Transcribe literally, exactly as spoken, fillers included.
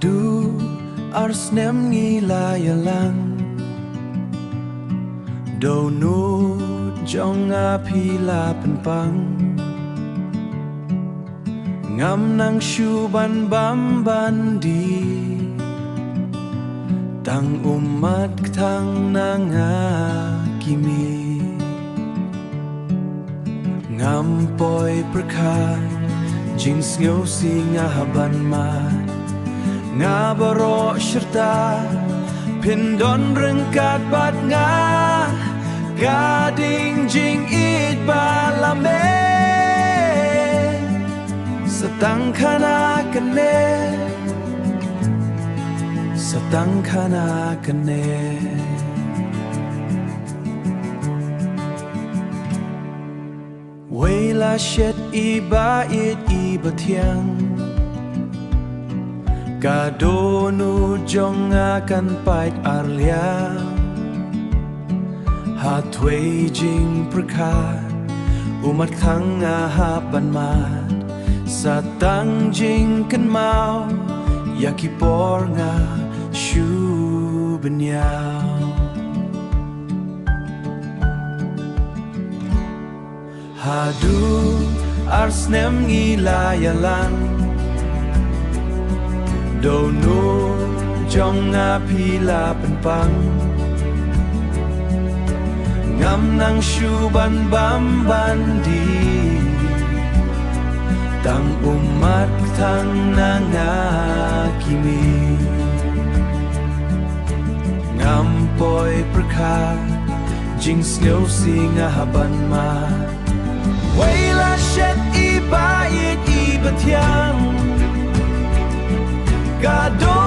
Haduh ar snem ngi la ïalang, dohnud jong nga phi la pynpang. Ngam nang shu ban bam ban die, tang ummat kthang na nga ki miet. Ngam poi pyrkhat, jingsngewsih nga ha ban mad. Nga baroh shirta, phin don ryngkat bad nga. Ka dei jingïeit ba la mih. Sa tang khana kane, sa tang khana kane. Wei la shet i ba ïeit i ba thiang. Ka dohnud jong nga kan pait ar liang. Ha thwei jingpyrkhat, ummat kthang nga hap ban mad. Sa tang jingkynmaw, ïa ki por nga shu bynñiaw. Haduh ar snem ngi la ïalang, dohnud jong nga phi la pynpang. Ngam nang shu ban bam ban die, tang ummat kthang na nga ki miet. Ngam poi pyrkhat, jingsngewsih nga ha ban mad. Wei la shet i ba ïeit i ba thiang. Ka doh